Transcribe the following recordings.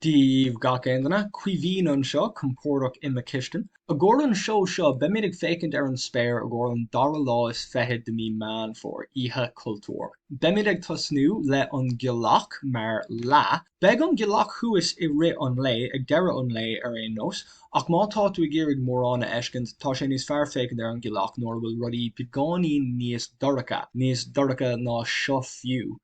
Dia daoibh gach aon duine, Caoimhín anseo, compordach i mo chistin. I gcomhair an seó seo, beimid ag féachaint ar an spéir i gcomhair an dara lá is fichead de mí Meán Fómhair, Oíche Chultúir. Beimid ag tosnú le an ghealach mar leath. Beidh an ghealach thuas i rith an lae, ag deireadh an lae ar aon nós, ach má tá tú ag iarraidh mórán a fheiscint, tá sé níos fearr féachaint ar an ghealach nuair a bhfuil rudaí beagáinín níos dorcha, níos dorcha ná seo fiú.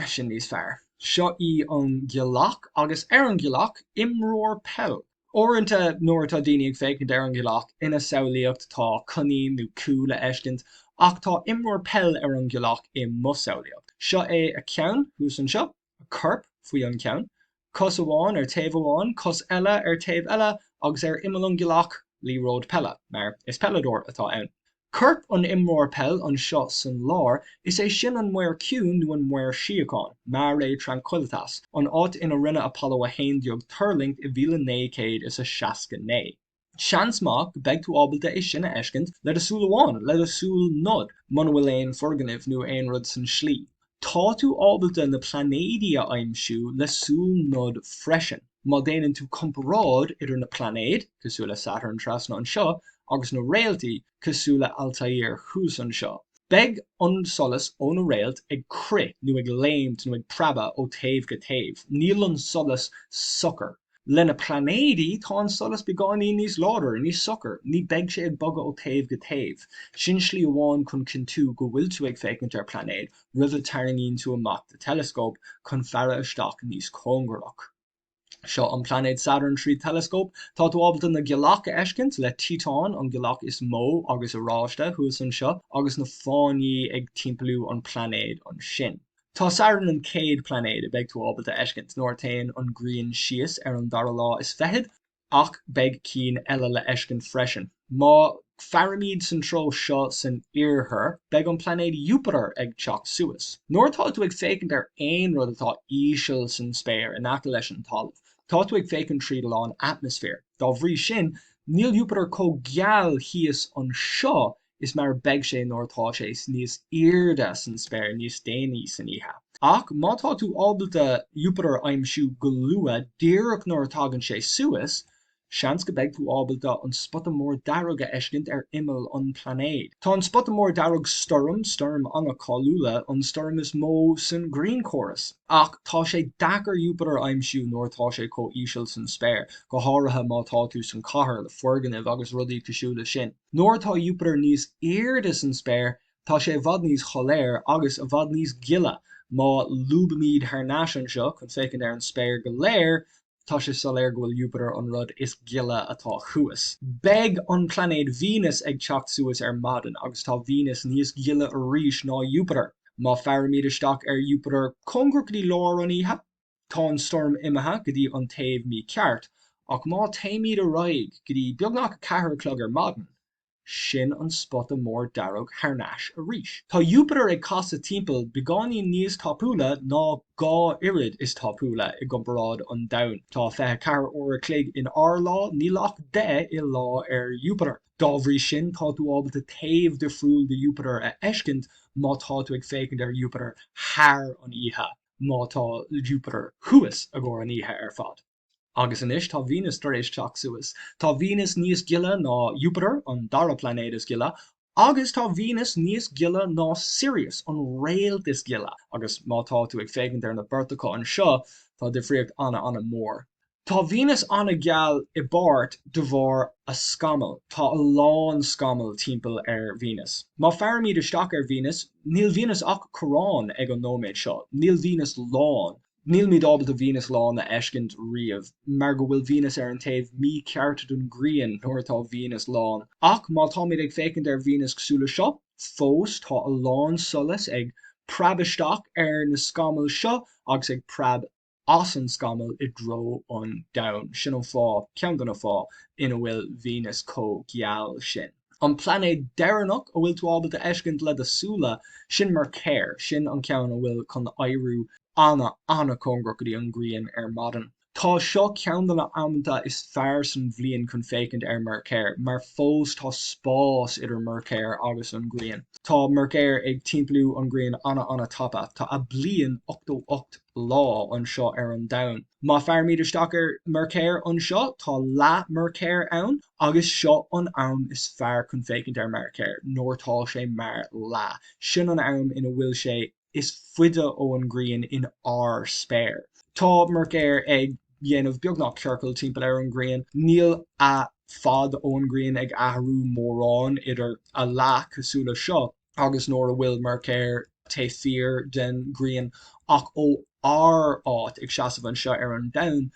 Sin níos fearr. Seo í an ghealach agus ar an ghealach, imreoir peil. Uaireanta nuair atá daoine ag féachaint ar an ghealach, ina samhlaíocht tá coinín nó cú le fheiscint, ach tá imreoir peil ar an ghealach i mo samhlaíocht. Seo é a cheann thuas anseo, a corp faoi an ceann, Cos amháin ar taobh amháin, cos eile ar taobh eile agus ar imeall an ghealach, liathróid peile, mar is peileadóir atá ann. Corp an imreoir peil anseo san lár, is é sin an Muir Ciúin nó an Muir Síocháin, Mare Tranquillitatis, an áit ina rinne Apollo 11 tuirlingt i 1969. Seans maith go beidh tú ábalta é sin a fheiscint le do súil amháin, le do súil nod, muna bhfuil aon foirgnimh nó aon rud san slí. Tá tú ábalta na plainéidí a aimsiú le súil nod freisin, má déanann tú comparáid idir na plainéid, cosúil le Saturn trasna anseo, agus na réaltaí, cosúil le Altair thuas anseo. Beidh an solas ó na réalt ag crith nó ag léimt nó ag preabadh ó taobh go taobh. Níl an solas socair. Le na plainéidí, tá an solas beagáinín níos láidir, níos socair, ní beidh sé ag bogadh ó taobh go taobh. Sin slí amháin chun cinntiú go bhfuil tú ag féachaint ar plainéad roimh a tarraingíonn tú amach do teileascóp chun faire isteach níos cóngarach. Seo an plainéad Saturn tríd teileascóp. Tá tú ábalta na gealach a fheiscint, le Tíotán, an gealach is mó, agus oráiste thuas anseo, agus na fáinní ag timpeallú an plainéad ansin. Tá Saturn an chéad plainéad a beidh tú ábalta fheiscint nuair a téann an ghrian síos ar an dara lá is fichead, ach beidh cinn eile le fheiscint freisin. Má fairimid san treo seo san iarthar, beidh an plainéad Iúpatar ag teacht suas. Nuair atá tú ag féachaint ar aon rud atá íseal san spéir in aice leis an talamh, tá tú ag féachaint tríd a lán atmaisféar. Dá bhrí sin, níl Iúpatar chomh geal thíos anseo is mar a beidh sé nuair atá sé níos airde san spéir níos déanaí san oíche. Ach má tá tú ábalta Iúpatar a aimsiú go luath, díreach nuair a tagann sé suas, seans go beidh tú ábalta an spota mór dearg a fheiscint ar imeall an phlainéid. Tá an spota mór dearg stoirm, stoirm an-cháiliúla, an stoirm is mó san ghrianchóras. Ach tá sé deacair Iúpatar a aimsiú nuair atá sé chomh íseal san spéir, go háirithe má tá tú san cathair le foirgnimh agus rudaí cosúil le sin. Nuair atá Iúpatar níos airde san spéir, tá sé i bhfad níos shoiléir agus i bhfad níos gile. Má lúbaimid thar n-ais anseo chun féachaint ar an spéir go léir, tá sé soiléir go bhfuil Iúpatar an rud is gile atá thuas. Beidh an plainéad Venus ag teacht suas ar maidin agus tá Venus níos gile arís ná Iúpatar. Má fairimid isteach ar Iúpatar cóngarach go dtí lár an oíche, Tá an stoirm imithe go dtí an taobh mícheart, ach má téimid ar aghaidh go dtí beagnach 4 a chlog ar maidin, sin an spota mór dearg thar n-ais arís. Tá Iúpatar ag casadh timpeall beagáinín níos tapúla ná 2 oiread is tapúla i gcomparáid an Domhan. Tá 24 uair a chloig in ár lá, níl ach 10 i lá ar Iúpatar. Dá bhrí sin, tá tú ábalta taobh difriúil de Iúpatar a fheiscint má tá tú ag féachaint ar Iúpatar thar an oíche. má tá Jupiter thuas i gcomhair an oíche ar fad. Agus anois tá Venus tar éis teacht suas. Tá Venus níos gile ná Jupiter, an dara plainéad is gile, agus tá Venus níos gile ná Sirius, an réalt is gile. Agus má tá tú ag féachaint ar na beirt acu anseo, tá difríocht ana-ana-mór. Tá Venus an-gheal i bpáirt de bharr a scamall. Tá a lán scamall timpeall ar Venus. Má fairimid isteach ar Venus, níl Venus ach corrán ag an nóiméad seo. Níl Venus lán. Nílimid ábalta Venus lán a fheiscint riamh, mar go bhfuil Venus ar an taobh mícheart den ghrian nuair atá Venus lán. Ach má táimid ag féachaint ar Venus cosúil le seo, fós tá a lán solais ag preab isteach ar na scamaill seo agus ag preab as an scamall i dtreo an Domhain. Sin an fáth, ceann de na fáth, ina bhfuil Venus chomh geal sin. An plainéad deireanach a bhfuil tú ábalta fheiscint le do súile, sin Mearcair. Sin an ceann a bhfuil chun éiriú ana, ana-chóngarach go dtí an Ghrian ar maidin. Tá seo ceann de na amanta is fearr san bhliain chun féachaint ar Meircéar, mar fós tá spás idir Meircéar agus an Ghrian. Tá Meircéar ag timpeallú an Ghrian ana ana tapa. Tá a bliain 88 lá anseo ar an Domhan. Má fairimid isteach ar Meircéar anseo, tá leath Meircéar ann, agus seo an am is fearr chun féachaint ar Meircéar, nuair tá sé mar leath. Sin an am ina bhfuil sé is faide ó an Ghrian in ár spéir. Tá Meircéar ag dhéanamh beagnach ciorcal timpeall ar an Ghrian. Níl a fad ón Ghrian ag athrú mórán idir a leath cosúil le seo agus nuair a bhfuil Meircéar taobh thiar den Ghrian ach ó ár áit ag seasamh anseo ar an Domhan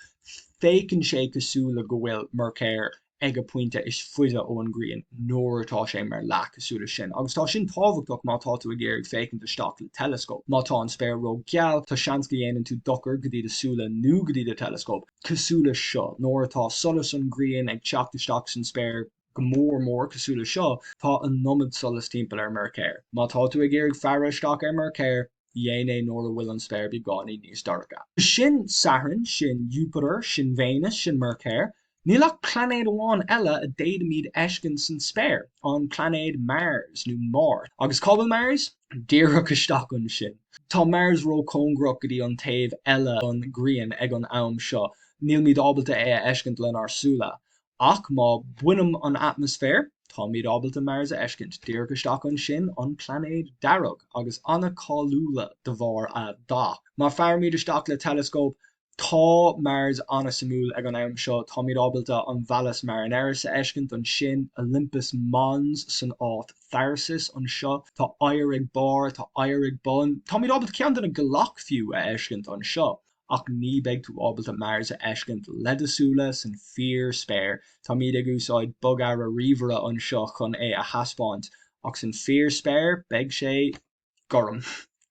féachann sé cosúil le go bhfuil Meircéar ag a pointe is faide ón Ghrian nuair atá sé mar leath cosúil le sin. Agus tá sin tábhachtach má tá tú ag iarraidh féachaint isteach le teileascóp. Má tá an spéir ró-gheal, tá seans go dhéanann tú dochar go dtí do súile nó go dtí do teileascóp. Cosúil le seo, nuair atá solas an Ghrian ag teacht isteach san spéir go mór mór cosúil le seo, tá an iomad solas timpeall ar Meircéar. Má tá tú ag iarraidh faire isteach ar Meircéar, dhéan é nuair a bhfuil an spéir beagáinín níos dorcha. Sin Satharn, sin Jupiter, sin Véineas, sin Meircéar. Níl ach plainéad amháin eile a d'fhéadfaimid fheiscint san spéir, an plainéad Mars, nó Máirt. Agus cá bhfuil Mars? Díreach isteach ansin. Tá Mars róchóngarach go dtí an taobh eile don Ghrian ag an am seo, nílmid ábalta é a fheiscint lenár súile. Ach má bhainim an atmaisféar, táimid ábalta Mars a fheiscint, díreach isteach ansin, an plainéad dearg, agus an-cáiliúla de bharr a dath. Má fairimid isteach le teileascóp, tá Mars an-suimiúil ag an am seo, táimid ábalta an Valles Marineris a fheiscint ansin, Olympus Mons san áit Tharsis anseo, tá oighear ag barr, tá oighear ag bun, táimid ábalta ceann de na gealach fiú a fheiscint anseo. ach ní beidh tú ábalta Mars a fheiscint le do súile san fíor spéir, táimid ag úsáid bogearra ríomhaire anseo chun é a thaispeáint, ach san fíor spéir beidh sé gorm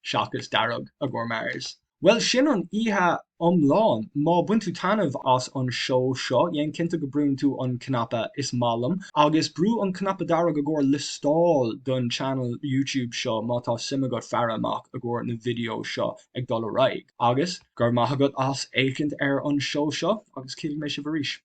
seachas dearg i gcomhair Mars. Bhuel sin an oíche iomlán. Má bain tú taitneamh as an seó seo, dhéan cinnte go brúnn tú an cnaipe is maith liom agus brú an cnaipe dearg i gcomhair liostáil don channel YouTube seo má tá suim agat faire amach i gcomhair na video seo ag dul ar aghaidh. Agus go raibh maith agat as fhéachaint ar an seó seo agus cífidh mé sibh arís.